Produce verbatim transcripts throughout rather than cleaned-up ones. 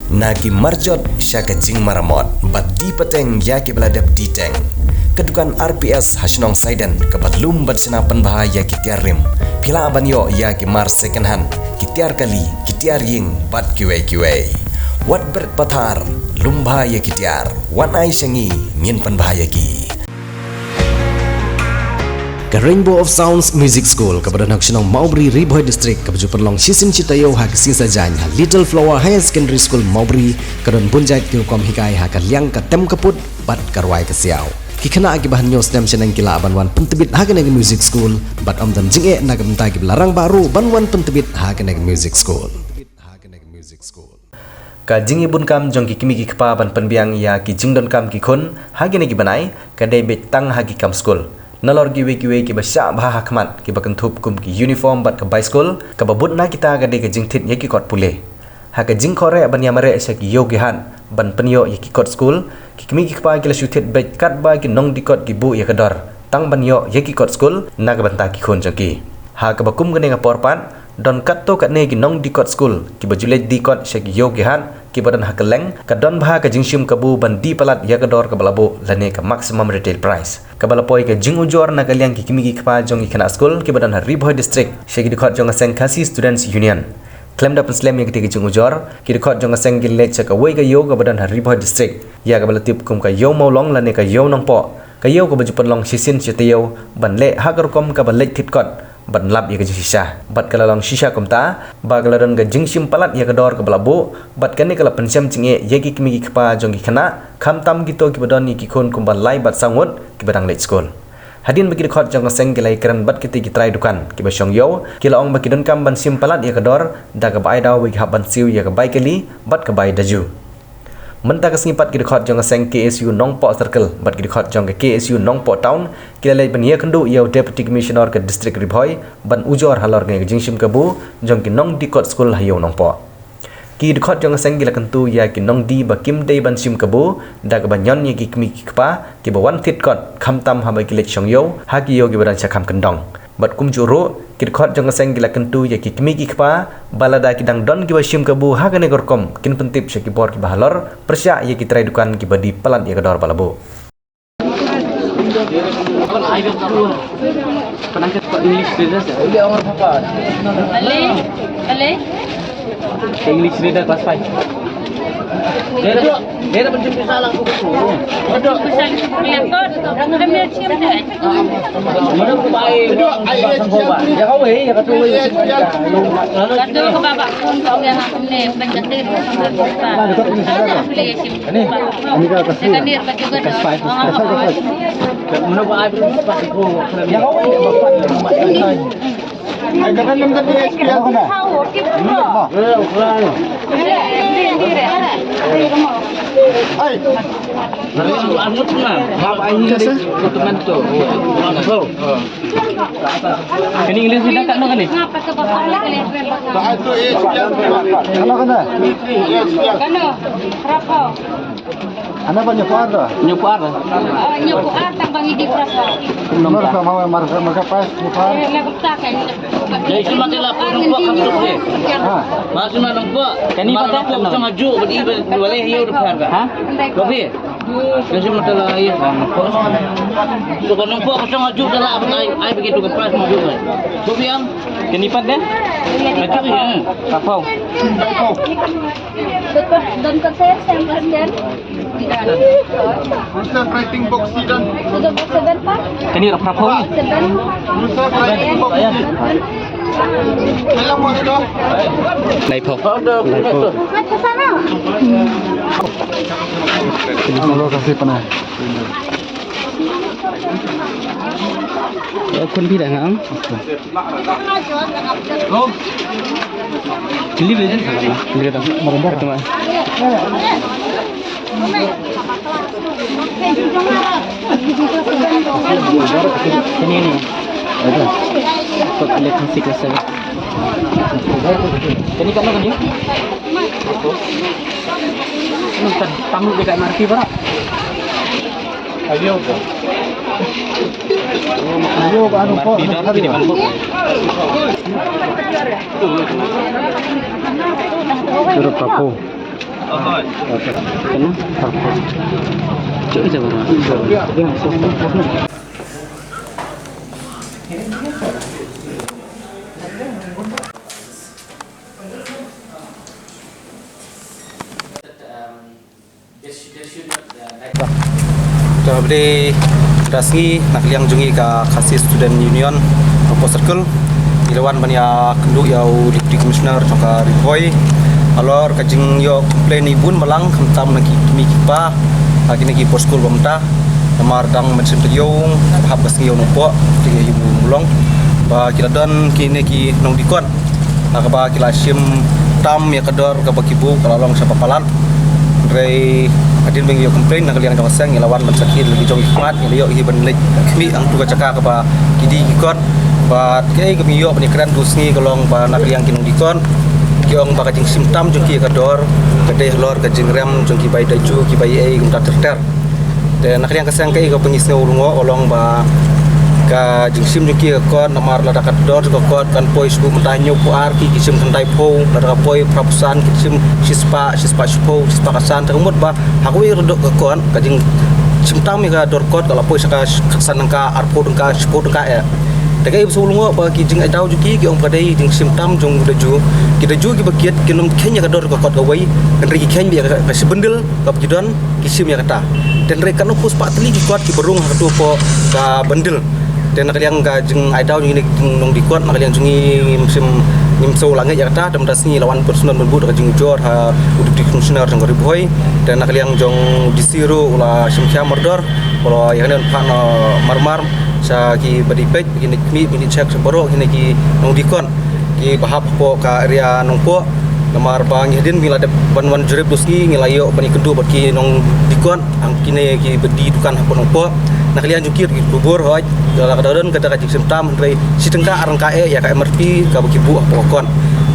Na ki marjot sha ka jingmaramot bad die pateng ïa kiba la dep die teng. Ka dukan R P S ha shnong Saiden kaba lum bad shna pynbha ïa ki tiar rim. Phi lah ban ïoh ïa ki mar second hand, ki tiar kali, ki tiar ïing bad kiwei kiwei. Wat bret pathar, lum bha ïa ki tiar. Wan ai sha ngi, ngin pynbha ïa ki. Ka Rainbow of Sounds Music School kaba don ha ka shnong Mawbri, Ri Bhoi District, kaba ju pynlong shisien shi taïew ha ka sngi Saitjaiñ ha Little Flower Higher Secondary School Mawbri, ka don bun jait ki rukom hikai ha ka liang ka tem ka put bad ka rwai ka siaw. Ki khynnah kiba hynñiew snem shaneng ki lah ban wan pyntbit ha kane ka music school bad ym don jingeh na ka bynta kiba la rangbah ruh ban wan pyntbit ha kane ka music school. Ka jingïabun kam jong ki kmie ki kpa ban pynbiang ïa ki jingdonkam ki khun ha kine ki bnai ka dei beit tang ha ki kam skul. Nalor kiwei kiwei kiba shah bha ha khmat kiba kynthup kum ki uniform bad ka bai skul, kaba bud na kita ka dei ka jingthied ïa ki kot pule. Ha ka jingkhohreh ban ïamareh sha ki ïew ki hat ban pynïoh ïa ki kot skul, ki kmie ki kpa ki la shu thied beit katba ki nongdie kot ki buh ïa ka dor tang ban ïoh ïa ki kot skul na ka bynta ki khun jong ki. Ha kaba kum kane ka por pat, don katto katne ki nongdie kot skul kiba ju leit die kot sha ki ïew ki hat kiba don ha kylleng, ka don bha ka jingshim kabu ban die palat ïa ka dor kaba la buh lane ka maximum retail price, kaba la poi ka jingujor na ka liang ki kmie ki kpa jong ki khynnah skul kiba don ha Ri Bhoi District sha ki dkhot jong ka seng Khasi Students Union. Khlem da pynslem ïa kata ka jingujor, ki dkhot jong ka seng ki leit sha kawei ka ïew kaba don ha Ri Bhoi District, ïa kaba la tip kum ka Ïew Mawlong lane ka Ïew Nongpoh, ka ïew kaba ju pynlong shisien shi taïew ban leh ha ka rukom kaba leit thied kot ban lap ïa ka jingshisha. Bad ka la long shisha kumta ba ka la don ka jingshim palat ïa ka dor kaba la buh, bad kane ka la pynshem jingeh ïa ki kmie ki kpa jong ki khynnah, khamtam kito kiba don ïa ki khun kumba lai bad saw ngut kiba dang leit skul. Hadien ba ki dkhot jong ka seng ki la ïakren bad kita ki trai dukan kiba shong ïew, ki la ong ba ki donkam ban shim palat ïa ka dor da kaba ai daw ba ki hap ban siew ïa ka bai kali bad ka bai daju. Mynta ka sngi pat ki dkhot jong ka seng K S U Nongpoh Circle bad ki dkhot jong ka K S U Nongpoh Town ki la leit ban ïakynduh ïa u Deputy Commissioner ka District Ri Bhoi ban ujor halor kane ka jingshim kabu jong ki nongdie kot skul ha Ïew Nongpoh. Ki dkhot jong ka seng ki la kyntu ïa ki nongdie ba kim dei ban shim kabu da kaba ñion ïa ki kmie ki kpa kiba wan thied kot, khamtam haba ki leit shong ïew ha ki ïew kiba don shakham kyndong. Bad kumjuh ruh, ki dkhot jong ka seng ki la kyntu ïa ki kmie ki kpa ba lada ki dang don kiba shim kabu ha kane ka rukom, kin pyntip sha ki bor kiba halor pyrshah ïa ki trai dukan kiba die palat ïa ka dor ba la buh. English reader class five. Dia dah, dia dah macam biasa lah aku tu. Pasal kelakar tu, kami cium tu. Mana aku baik? Dia kau eh, dia kata weh. Kata ke baba pun kau yang aku ni penjahit. Ini, ini kan kasih. Kasih, kasih. Mana aku baik? Dia kau eh, dia bapak. Ai, ka nan nam tadi S P L. Hai. Kani English ni dah kat mana kani? Tak ada S P L. Kalau kena. Kano? Berapa? Ana ba ñiew phew ar da? Ñiew phew ar. Ah, ñiew phew ar tang ba ngi die phew ar. Kumno ka ma mar ka ma ka pas ñiew phew ar. Eh, la bukta ka ni. Dei shi mata la phew nongpoh kam tuk de. Ha. Ma shi ma nongpoh. Kani ma nongpoh ka ma ju ba di ba le hiu de phew ar. Ha? Ko bi. Dei shi mata la ya nongpoh. So ba nongpoh ka ma ju da la ba ai ai ba ki tu ka pas ma ju ba. Ko bi am. Kani pat de? Ka ju ya. Ka phew. Don ko se sem pas ken. Written writing box si don. Sudah box seven pa? Kani ra phew. Seven. Written writing box si. Dalam box tu. Lai phew. Lai phew. Mat ke sana. Terima kasih pernah. Ya, kun bi da ngam. Beli beli. Beli dah. Maranda. Cuma. Ini ini. Ada. Kok boleh kasih kelas saya. Ini kamu kan dia? Ini kan tamu dekat marti, Pak. Ayo. Ayo, anu, Pak. Suruh Pak. To, bad da sngi na ka liang jong ngi ka Khasi Student Union Nongpoh Circle, ngi la wan ban ïakynduh ïa u Deputy Commissioner jong ka Ri Bhoi halor ka jingïoh complain i bun balang, khamtam na ki kmie ki kpa ha kine ki por skul ba mynta. Namar dang mynsiem taïew, hap ka sngi ïa u Nongpoh, te ïa u Mulong, ba ki la don kine ki nongdikot ha kaba ki la shim tam ïa ka dor kaba ki buh ka la long shaba palat. Hynrei hadien ba ngi ïoh complain na ka liang jong ka seng, ngi la wan ban sakhi da la ki jong ki khmat, ngi la ïoh hi ban leit khmih hangtu ka jaka kaba ki die ki kot. Bad kaei kaba ngi ïoh ban ïakren tu sngi ka long ba na ka liang ki nongdikot ki ong ba ka jingshim tam jong ki ïa ka dor ka dei halor ka jingrem jong ki bai daju, ki bai ei kumta ter ter. Te na ka liang ka seng kaei kaba ngi sngew lyngngoh ka long ba ka jingshim jong ki ïa ka kot, namar lada ka dor jong ka kot kan poi shu mynta hynñiewphew ar, ki ki shim khyndaiphew, lada ka poi phraphew san ki shim shispah, shispah shiphew, shispah khatsan. Te ka mut ba ha kawei ka dor ka kot ka jingshim tam ïa ka dor kot ka la poi sha ka khatsan tyngka, arphew tyngka, shiphew tyngka eh. Te kaei ba sngew lyngngoh ba ki jingai daw jong ki ki ong ba ka dei jingshim tam jong u daju. Ki daju kiba kit kin ym kheiñ ïa ka dor ka kot kawei, hynrei ki kheiñ beit ïa ka, ka shi bundle kaba ki don, ki shim ïa kata. Te hynrei katno phew spah tylli ki kot kiba rung ha kato ka bundle. Te na ka liang ka jingai daw jong ngi ki nongdikot, na ka liang jong ngi ngim shym, ngim sngew la ngeit ïa kata. Te mynta sngi la wan pyrsnong ban buh da ka jingujor ha u Deputy Commissioner jong ka Ri Bhoi. Te na ka liang jong u D C ruh u la shim khia mardor, u la ïa kane ban phah noh marmar sha kiba die peit, ba kin leit khmih, ba kin leit check sha baroh kine ki nongdikot kiba hap hapoh ka area Nongpoh. Namar ba ngi hadien ba ngi la dep ban wan jurip tu sngi, ngi la ïoh ban ïakynduh bad ki nongdikot, hangto kine kiba die dukan hapoh Nongpoh. Na ka liang jong ki ruh ki khubor hooid, la ka don kata ka jingshim tam, hynrei shi tyngka ar tyngka eh ïa ka M R P kaba ki buh hapoh ka kot.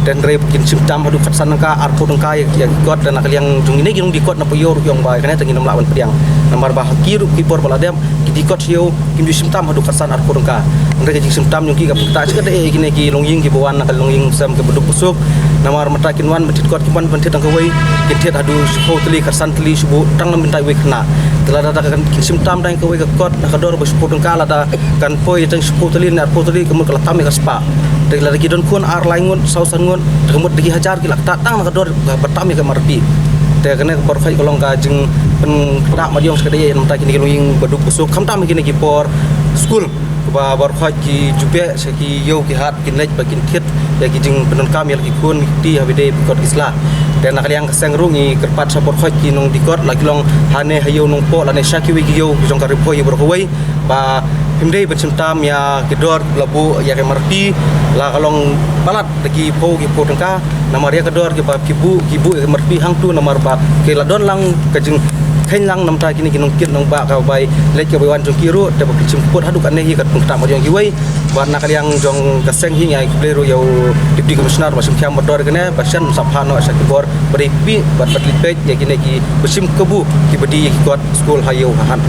Te hynrei kin shim tam haduh khatsan tyngka, arphew tyngka ïa, ïa ki kot. Te na ka liang jong ngi ne ki nongdikot na Poyo ruh ki ong ba kane te ngin ym lah ban pdiang. Namar ba ha ki ruh ki por ba la dep ki dikot sha ïew kim ju shim tam haduh khatsan arphew tyngka. Hynrei ka jingshim tam jong ki ka pynkynta shi katta eh ïa kine ki longïing kiba wan na ka longïing sem kaba duk ba suk. Namar mynta kin wan ban thied kot, kin wan ban thied tang kawei, kin thied haduh shiphew tylli, khatsan tylli, shu buh tang na bynta iwei i khynnah. Te lada ka kin shim tam tang kawei ka kot na ka dor ba shiphew tyngka, lada kan poi tang shiphew tylli ne arphew tylli, ka mut ka la tam ïa ka spah. Te lada ki don khun ar lai ngut, saw san ngut, te ka mut da ki hajar ki la ktah tang na ka dor ba, ba tam ïa ka M R P. Te kane ka por khoit ka long ka jingpynkynta mat ïong shi katta eh ïa mynta kine ki longïing ba duk ba suk, khamtam kine ki por skul ba por khoit ki ju beh sha ki ïew ki hat, kin leit ba kin thied ïa ki jingpyndonkam ïa la ki khun ki kti ha ba ïadei bad ki kot ki sla. Te na ka liang ka seng ruh ngi kyrpad sha por khoit ki nongdikot, la ki long hane ha ïew Nongpoh lane sha kiwei ki ïew ki jong ka Ri Bhoi baroh kawei, ba phim dei ban shim tam ïa ki dor ba la buh ïa ka M R P, la ka long palat da ki phew, ki phew tyngka. Namar ïa ka dor kiba ki buh, ki buh ïa ka M R P hangto, namar ba ki la don lang ka jingkheiñ lang na bynta kine ki nongkit nongbah, ka bai leit ka bai wan jong ki ruh, te ba ki shim kput haduh katne hi ka pynkynta mat ïong kiwei. Bad na ka liang jong ka seng hi ngi ai khublei ruh ïa u Deputy Commissioner ba shim khia mardor kane, ba shen sa phah noh sha ki bor ba dei phi bad ba leit peit ïa kine kiba shim kabu kiba die ïa ki kot skul ha ïew ha hat.